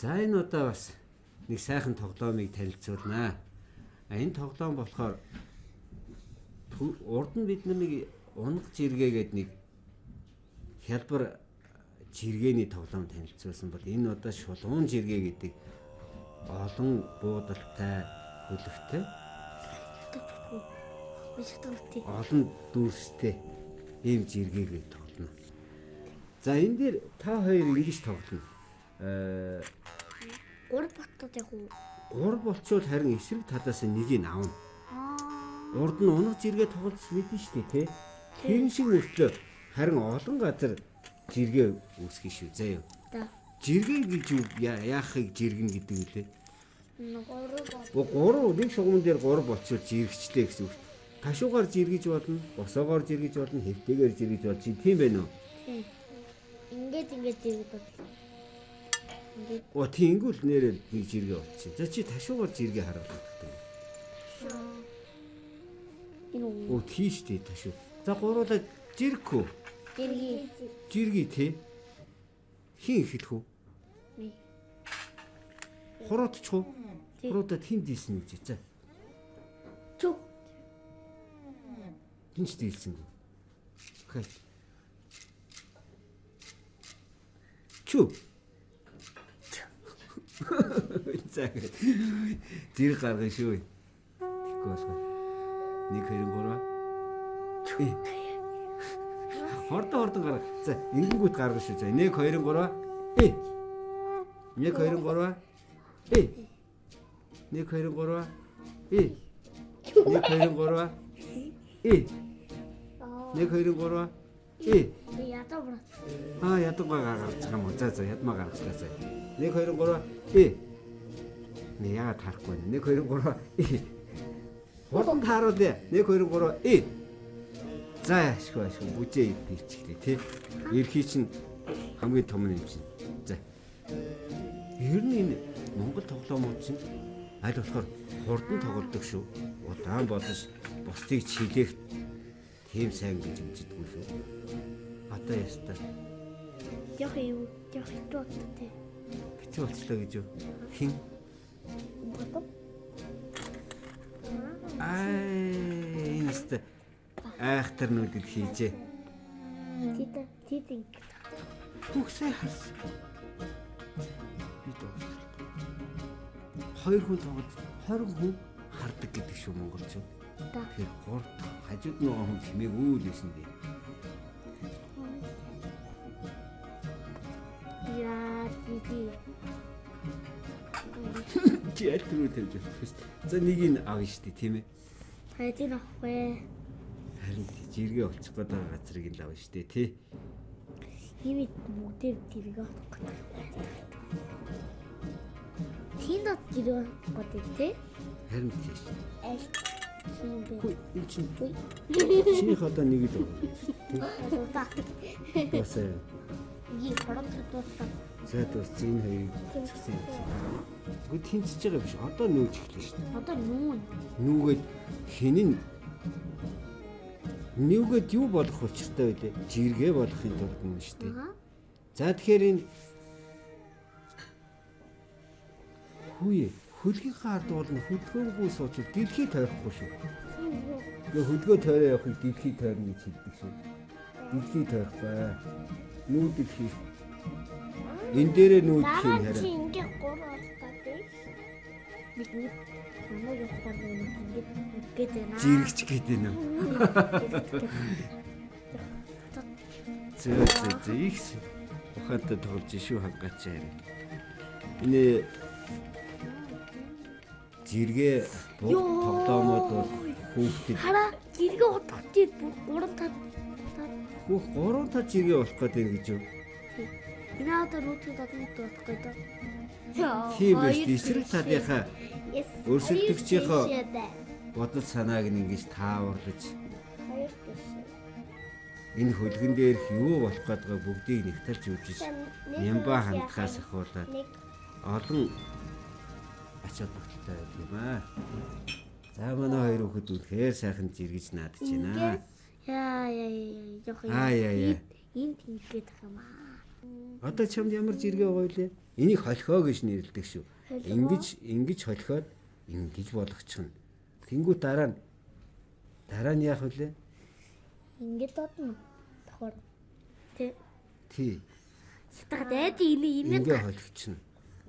За, энэ удаа бас нэг сайхан тоглоомыг танилцуулнаа. А энэ тоглоом болохоор урд нь бид нар нэг унаг жиргээ гэдэг нэг хялбар жиргээний тоглоом танилцуулсан бол энэ удаа шулуун жиргээ гэдэг олон буудалтай хөлөгтэй олон дүрстэй ийм жиргээгээ тоглоно. За, энэ дээр та хоёр ингэж тоглоно. Гурав ботод яг уу. Гурав болчвол харин эсрэг талаас нэгийг авна. Урд нь унаг жиргээ тоглож мэднэ шүү дээ, тий? Тэр шиг мөртлөө харин олон газар жиргээ үүсгэн шүү заяа. За. Жиргээ гэж юу яахыг жиргэн гэдэг үлээ. Гурав. Гурав нэг шугамн дээр гурав болчвол жирэгчлээ гэсэн үг. Ташуугаар жиргэж болно, босоогоор жиргэж болно, хэвтэйгээр жиргэж болж тийм байна уу? Тийм. Ингээд ингээд жиргэж болно. Ингээд. Оо, тийм, ингүүл нэрээ нэг жиргээ болчих. За, чи ташуугаар жиргээ харуулдаг юм. Энэ үү? Оо, тийш дээ, ташуу. За, гуруулаа жиргэхгүй. Жиргээ. Жиргээ тий. Хин эхлэх үү? Би. Хуруутчих уу? Тий. Хуруутаад хин дийсэн гэж. За. Чү. Хин ч дийлсэнгүй. Хай. Чү. За. Зэрэг гаргана шүү. Тэгэхгүй болохоор 1 2 3. Хордон хордон гарга. За, ингэнгүүт гаргана шүү. За, 1 2 3. 1 2 3. 1 2 3. 1 2 3. 1 1 2 3. 1. Би ядаа брат. Аа, ядуугаа гаргаж байгаа юм уу? За за, ядмаа гаргачлаа, за. 1 2 3. 1. Нэ, яагаад таарахгүй вэ? 1 2 3. 1. Хурдан тааруулъя. 1 2 3. 1. За, ашгүй ашгүй бүжээ идчихлээ тий. Эрхий чинь хамгийн том юм чинь. За. Ер нь энэ Монгол тоглоомууд чинь аль болохоор хурдан тоглодог шүү. Удаан болж бусдыг чилээх тийм сайн гэж үздэггүй шүү. Одоо яста Явах юу? Явах хэцүү болтой тий. Хэцүү болчлоо гэж юу? Хин? Бодоо. Аа, энэ яста айхтар нүдэд хийжээ. Тэд тэд ингэ. Бүх сайн харсан. Би дууссан. Хоёр хүн тоглож 20 хүн хардаг гэдэг шүү монголчууд. Да. Тэгэхээр гурав дахь хажууд нь байгаа хүн чимээгүй л байсан дээ. Яа, диди. Чи аль түрүү тавьж болох вэ? За, нэг нь авна шүү дээ, тийм ээ. Хайдын авахгүй. Харин жиргээ болчих гээд байгаа газрыг нь л авна шүү дээ, тий. Химит бүгдээр тэрэг авах гэдэг. Тэнд од тэрэг авах гэдэг тий. Харин тий шүү. Аль тийм бэ? Хүй, энэ чинь чинийх одоо нэг л байгаа юм шүү дээ. Удаа. Дуусаа. Ийм хорон дуусаа. За, дууссан, энэ хоёрыг згсэн юм шиг. Үгүй, тэнцэж байгаа биш. Одоо нүүж эхлэв шүү дээ. Одоо нүүн. Нүүгээд хин нь нүүгээд юу болох учиртай вэ? Жиргээ болохын тулд нүүн шүү дээ. Аа. За, тэгэхээр энэ хүүе хөлгийнхаа ард уулна хөдөлгөөнгүй суучвал дэлхий тойрохгүй шүү. Тэгээ хөдгөө тойроо явахыг дэлхий тойрно гэж хэлдэг шүү. Дэлхий тойрохгүй. Нүү дэлхий. Энэ дээрээ нүүдэх юм Дараа харин. чи ингээ гурав болтой тий. Бидний намайг явахаар нэг ингээд ингээд байна. Жирэгч гэдэг нэ. Зөө зөө зөө, их ухаантай тоглож шүү хангаач харин. Энэ жиргээ буг тоглоомод бол хүүхдэд Хараа, жиргээ удах чи бүр гурван тал. Хүүх, гурван тал жиргээ болох гэдэг юм гэж юу? Энэ одоо рүүтүүд одоо болох гэдэг. Тийм байж, эсрэг талынхаа өрсөлдөгчийнхөө бодол санааг нь ингэж тааварлаж Хоёр тийш. энэ хөлгөн дээрх юу болох гэдгийг бүгдийг нэгтэлж үзэж нямба хандхаас ахуулаад Нэг олон ач холбогдолтой байдаг юм аа. За, манай хоёр хүүхэд үнэхээр сайхан жиргэж наадаж байна. Яа яа яа яа. Аа, яа, яа. Энд ингээд байгаа юм аа. Одоо чамд ямар жиргээ байгаа вэ? Энийг холхио гэж нэрлэдэг шүү. Холхио. Ингэж холхиод ингэж болгочихно. Тэнгүү дараа нь яах вүлээ? Ингээд додно. Давхар. Тэ. Тий. Та дайд энэ Ингээ холхичихно.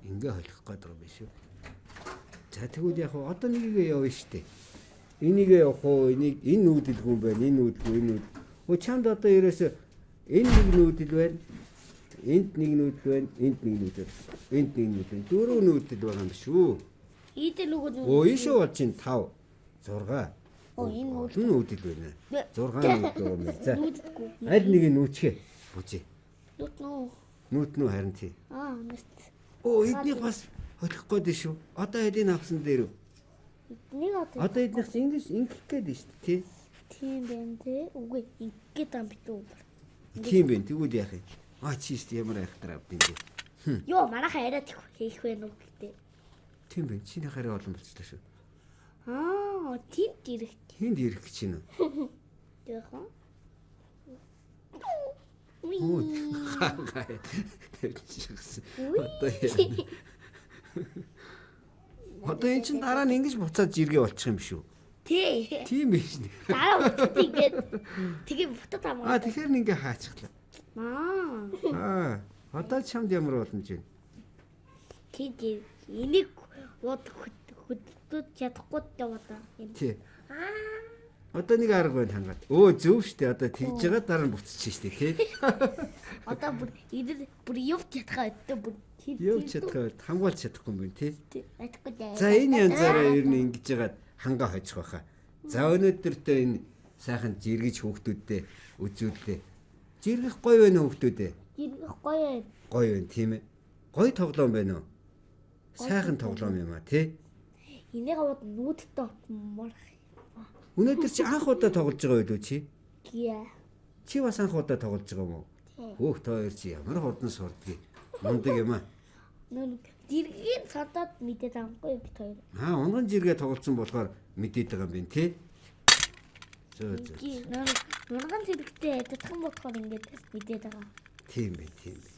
Ингээ холхих гээд байгаа юм биш үү? За тэгвэл яг одоо нэгээ явна штэ. Энийгээ явах уу? Энийг энэ нүүдэлгүй юм байна. Энэ нүүдэлгүй, энэ нүүдэл. Өө чамд одоо ерөөсө энэ нэг нүүдэл байна. Энд нэг нүүдэл байна. Энд нэг нүүдэл. Энд нэг нүүдэл. Дөрөв нүүдэл байгаа юм биш үү? Ийдэл нөгөө Өө ийшээ болж чинь 5 6. Оо энэ Олон нүүдэл байна. 6 нүүдэл байгаа юм байна. За. нүүддэггүй. Аль нэг нь нүүчгээ. Бүжээ. Нүд нүү. Нүүт нүү харин тий. Аа мэт. Өө эднийг бас холих гээд шүү. Одоо эдийг авсан дээр үү? Эднийг одоо Одоо эднийх чинь ингэж ингэх гээд шүү дээ тий. тийм байна те. Үгүй ингээд ам битүү. Тийм байх. Тэгвэл яах юм? Аа чи шүү дээ ямар айхтар авд юм бэ? Йоо манайхаа яриад их хийх вэ нүг гэдэг. Тийм байх. Чиний хараа олон болчихлоо шүү. Аа тийм дэрэгт Тэнд ирэх гэж байна уу? яах вэ? Өө хаа. Тавьчихсан. Одоо яа. Одоо эн чин дараа нь ингэж буцаад жиргээ болчих юм шүү. Тий. Тийм биш нэ. Дараа буцаад ингээд тэгээ бутад Аа хамгаа. тэгэхээр нь ингээ хаачихлаа. Аа Аа одоо чамд ямар боломж вэ? тий тий. Энийг бод хөдөлж чадахгүй яваа. Тий. Одоо нэг арга байна хангаад. Өө зөв штэ. Одоо тэгж байгаа дараа нь буцчих штэ тий. Одоо бүр ирэр бүр явж чадхаа өдөө бүр Явж чадахгүй хамгаалж чадахгүй юм байна тий. Чадахгүй дээ. За энэ янзаараа ер нь ингэж яагаад хангаа хожих байхаа. За өнөөдөртөө энэ сайхан жиргэж хүүхдүүддээ үзүүллээ. Жиргэх гоё байна уу хүүхдүүдээ? Жиргэх гоё байна. Гоё байна тийм ээ. Гоё тоглоом байна уу? Сайхан тоглоом юм а тий. Энийг аваад нүүдтэй отмор. Өнөөдөр чи анх удаа тоглож байгаа байлуу чи? Гиа. Чи бас анх удаа тоглож байгаа юм уу? Хөөх та хоёр чи ямар хурдан сурдгийг. Мундаг юм а. Нүг жиргэгийг содоод мэдээд байгаа юм бит хоёр. Аа унган жиргээ тоглолцсон болохоор мэдээд байгаа юм байна тий. Зөө зөө. Ги нүг унган зэрэгтэй адилхан бодохоор ингээд мэдээд байгаа. Тийм байх тийм байх.